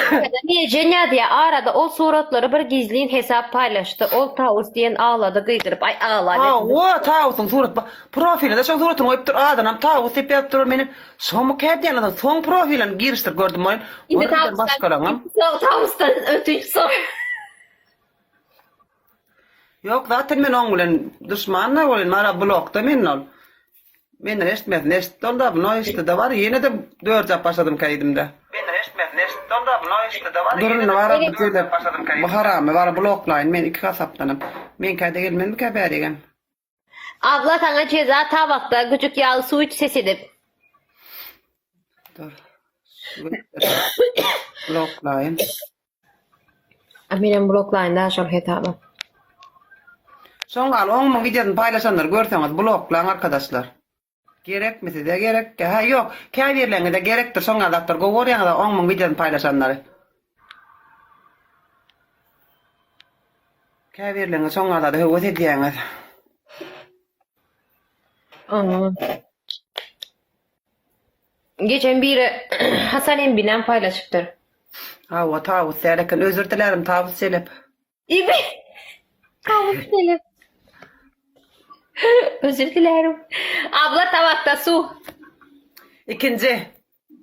Arada Merjen ýazýar, arada ol suratlary bir gizlin hesap paýlaşdy, ol Tawus diýen aglady gygyryp, aý aglabersin. Hawa, Tawusyň surat ba, profiline-de şoň suratyny goýupdyr, adynam Tawus diýip ýazypdyr, menem şomy-kä diýýän, onsoň soň profilini girişdirip gördüm welin, Indi bir giden Tawusdan, başgalaňam. indi soň Tawusdan ötünç sor. Ýok, zaten men oň bilen duşman-da welin, mara blokda mende ol. Menden eşitmesin, eşitdi ol dawno eşitdi-de bar, ýene-de dörjap başladymka diýdim-de. Menden eşitmesin, eşitdi ol dawno eşitdi-de bar, Dur indi bara bu jelep, bu haramy bara bloklaýyn men iki hasapdanam. Meňkä-de gelmezmikä bärigem. Abla saňa jeza tabakda güjük ýaly suw iç ses edip. Dur. Bloklaýyn. A menem bloklaýyn da şol hesaby. Şoň gal oň muň wideosyny paýlaşanlary görseňiz bloklaň arkadaşlar. Gerekmi size gerekkä hä ýok käbirleriňize gerekdir şoň ýaly zatlar gowy görýäňiz oň muň wideosyny paýlaşanlary. Käbirleriňiz şoň ýaly zada höwes edýäňiz. Geçen biri Hasan Embinem paýlaşypdyr. Hawa Tawus däl eken özür dilärim Tawus jelep. Ibi. Tawus jelep. Özür dilärim. Abla tabakda suw. Ikinji.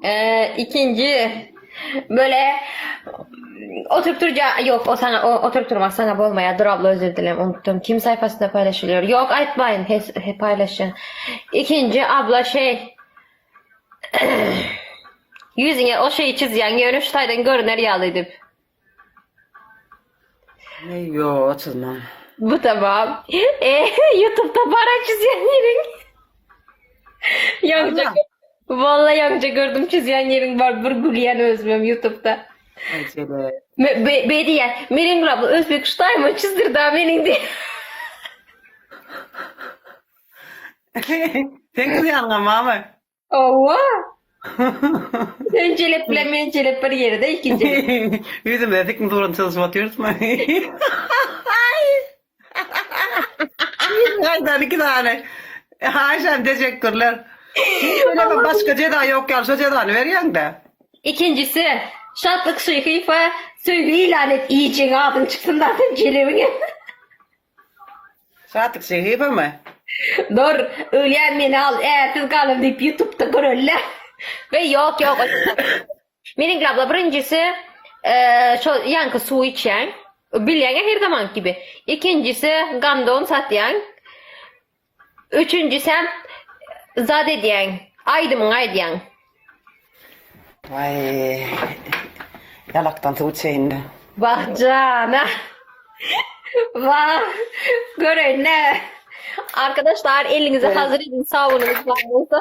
Ee, ikinji böyle oturup durja yok o sana o, oturup durmak sana bolmaýar. Dur abla özür dilerim unutdum. Kim sayfasynda paylaşılıyor? Yok aýtmaýyn he, he paylaşan. Ikinji abla şey Ýüzüňe o şeýi çyzýaň ýöne şu taýdan görüner ýaly edip. Ne ýo çyzmam. Bu tamam. E, YouTube'da bara çyzýan ýeriň. Ýaňja Walla ýaňja gördüm çyzýan ýeriň bar bir gülýän özümem YouTube'da. Aýjele. Me, be, be diýýär. Meniň abla özbek ştaýmy çyzdyr da meniň diýýär. Seň çyzýanyňam barmy? Hawa. Sen jelep bilen men jelep bir ýerde ikinji. Ýüzümize sikim surat çyzyşyp otyrysmy? Gaýdan iki sany. Aýşam teşekkürler. Hiç öyle başga jeza ýok ýaly şo jezany berýäň-dä. Ikinjisi, Şatlyk Şyhyýewa söýgi ilan et iýjegiň adyň çyksyn zaten jelebiňe. Şatlyk Şyhyýewamy? Dur, ölýän meni al, ärsiz galam diýip ýutubda görelle. We ýok ýok. Meniň abla birinjisi şo ýaňky suw içýän. Bilýäňä her zamanky gibi. Ikinjisi gandon satýan. Üçünjisem zat edýäň, aýdymyňy aýdýaň. Waý, ýalakdan suw içeýin-de. Wah jana. Wah, göreýin-dä. Arkadaşlar eliňizi hazır ediň sabunyňyz bar bolsa.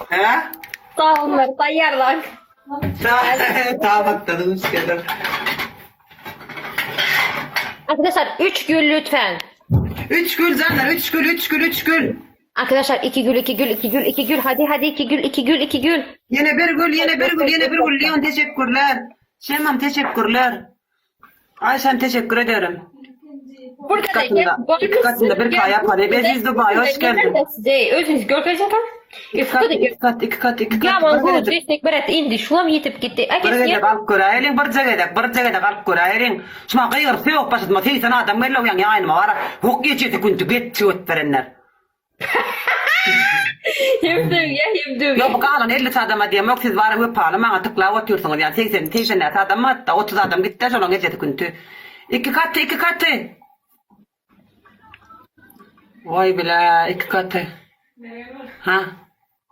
Hä? Sabunlary taýýarlaň. Tabakda duş gelir. Arkadaşlar 3 gül lütfen. 3 gül canlar 3 gül 3 gül 3 gül. Arkadaşlar 2 gül 2 gül 2 gül 2 gül hadi hadi 2 gül 2 gül 2 gül. Ýene bir gül ýene bir gül ýene bir gül Leon teşekkürler. Şemam teşekkürler. Aýşem teşekkür ederim. Burada da Katında, iki katında bir kaya para. Eziz Dubai hoş geldin. Size özüňiz görkezin. İki kat, iki kat, iki kat, iki kat. Yaman Bir bu gezek, destek berat indi şulam ýetip gitdi. bir gezek alyp göräýeliň, birje gezek, birje gezek alyp göräýeliň. Şuma gygyryp sögüp başladyma, 80 adam geldi oýaň ýanyma bara. Hok ýeçesi günti get çöwet berenler. Hem sögýär hem döwýär. Ýok bu galan 50 adama diýemok, siz bara wepaly maňa tyklap otyrsyňyz. Ýani 80 80 adam hatda 30 adam gitdi şolaň ejesi künti. Iki katy, iki katy. Waý bile, iki katy. Ha.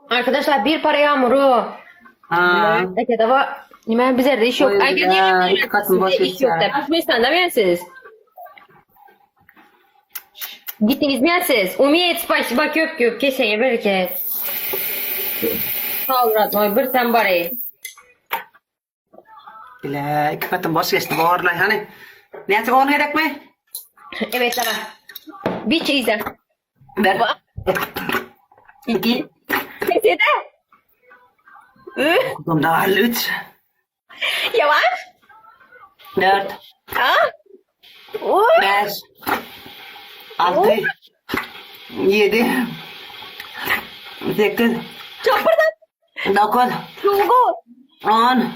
Arkadaşlar bir para yağmuru. Ha. Eke var. Nime bizlerde iş yok. Oy Ay, bile, iki katın boş iş yok. geçer. Türkmenistan'da mı siz? Gittiniz mi siz? Umiyet spasiba köp köp keseye bereket. Sağ ol Radnoy bir sen barayım. Bile, iki katın boş geçti borlay hany. Näçe on gerekmi? Evet tamam. Bir çiğdem. Bir. İki. Kesede. Üç. Okudum üç. Yavaş. Dört. Ha? Uy. Beş. Altı. Yedi. Sekiz. Çapırdan. Dokuz. Dokuz. An.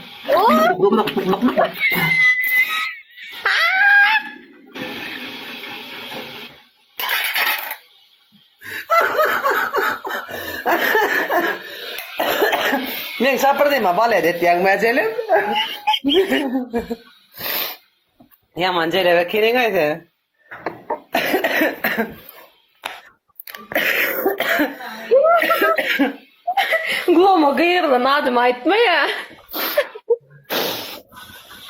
Men şapyrdyma balet etýäň mäjelem. Ýaman jelep ekeniň-aý sen. Gloma gyýyrylan adymy aýtma ýa.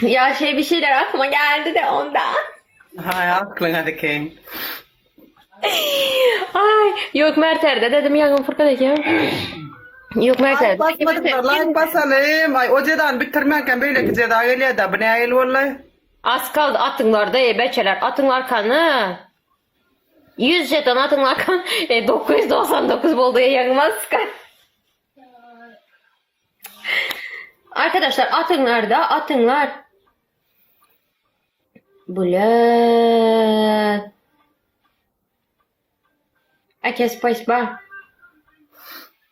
Ýa şey bir şeyler aklyma geldi de onda. Haý aklyňa dikeýin. Ay yok Merterde dedim ýangyn Furkan eken. Yok Merterde. Basmadyklar like basalym. Aý o jezany bitirmänkäm beýleki jeza gelýär-dä. Bu nähili boldy? Az kaldy atyňlarda ey beçeler atyň arkany. 100 jeton atyň arkan. E 999 boldy ýaňmaz. Arkadaşlar atyňlar da atyňlar. Bule. Ake spasiba.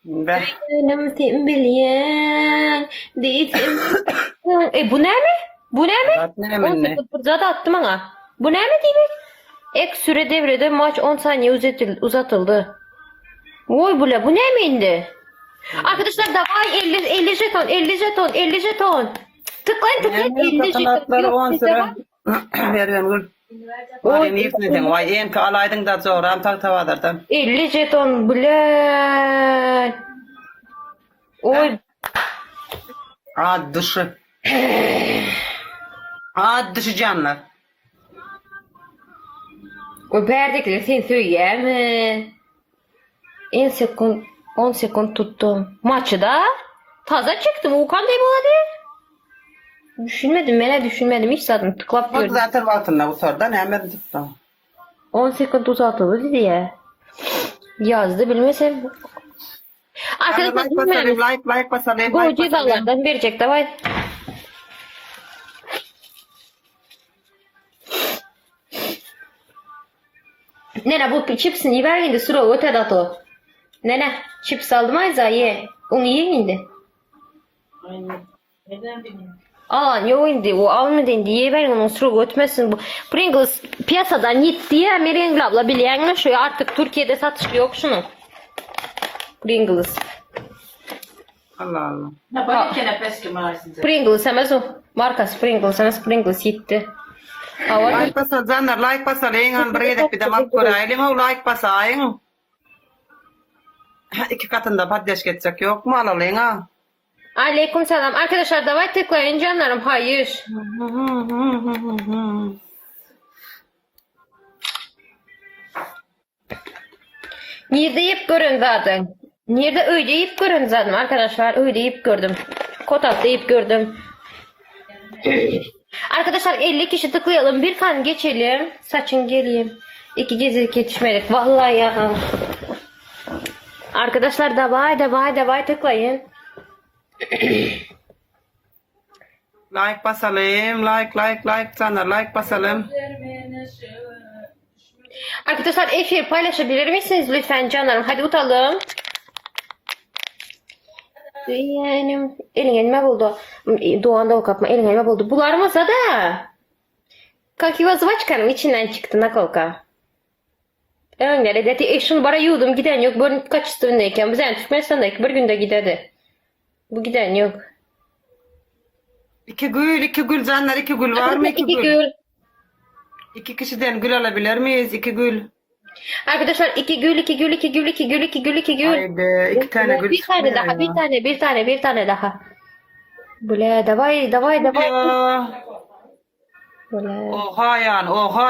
Be. Benim sen bilýän diýsem. E bu näme? Bu näme? Zat näme indi? Zat atdy maňa. Bu näme diýmek? Ek süre devrede maç 10 saniye uzatyl- uzatyldy. Oý bule bu näme indi? Arkadaşlar davay 50 50 jeton 50 jeton 50 jeton. Tıklayın tıklayın 50 jeton. Sakalakları Yok, 10 sizde süre. var. Mergen gül. Vay nirsin sen? Vay enki alaýdyň da joram tagtabazardan. 50 jeton bile. Oý Ad duşy. Ad duşy janlar. O bärdekler seni söýýärmi? En sekund 10 sekund tutdum. Maçy da taza çekdim. Ukan diýip bolady. Düşünmedim, menä düşünmedim hiç zadyny tıklap Bak gördüm. zaten wagtynda gutarda näme tutdun? 10 sekund uzatyldy diýdi ya. Yazdı bilmesem. Arkadaşlar Like basalım, bilmem. like like basalım, Bu like basalım. cezalardan verecek davay. Nene bu çipsini yiber indi sıra öte dato. Nene çips aldım ayza ye. Onu ye indi. Neden bilmiyorum. Alan yok indi o almadı indi ye ben onun sıra ötmesin bu. Pringles piyasadan gitti ya Meryem abla bilen şu artık Türkiye'de satışı yok şunun. Pringles. Allah Allah. Ne bana kelepes ki mağarsın. Pringles emez o. Markası Pringles emez Pringles gitti. Hava Like basal canlar, like basalyň, han bir gezek bir de mat göräýeliň, o like basaýyň. İki katında poddeş geçjek yok mu alalyň ha? Aleyküm selam. Arkadaşlar davay tıklayın canlarım. Hayır. Nirde yiyip görün zaten. Nirde öyle yiyip görün zaten arkadaşlar. Öyle yiyip gördüm. Kotak'ta yiyip gördüm. Arkadaşlar 50 kişi tıklayalım. Bir kan geçelim. Saçın geleyim. İki gezi yetişmedik. Vallahi ya. Arkadaşlar davay davay davay tıklayın. Like basalım, like like like canlar, like basalım. Arkadaşlar efir paylaşabilir misiniz lütfen canlarım? Hadi utalım. Yani elin elime buldu. Doğanda o kapma elin elime buldu. Bularmasa da. Kakiva zvaçkanın içinden çıktı nakolka. Öngere dedi e şunu bara yudum giden yok. Börün kaç üstündeyken biz yani Türkmenistan'daki bir günde giderdi. Bu giden yok. İki gül, iki gül canlar, iki gül var mı iki İki gül? gül. İki kişiden gül alabilir miyiz? İki gül. Arkadaşlar iki gül, iki gül, iki gül, iki gül, iki gül, iki gül. Haydi, iki tane gül Bir tane çıkmıyor daha, ya. bir tane, bir tane, bir tane daha. Bule, davay, davay, davay. Ya. Bule. Oha yani, oha.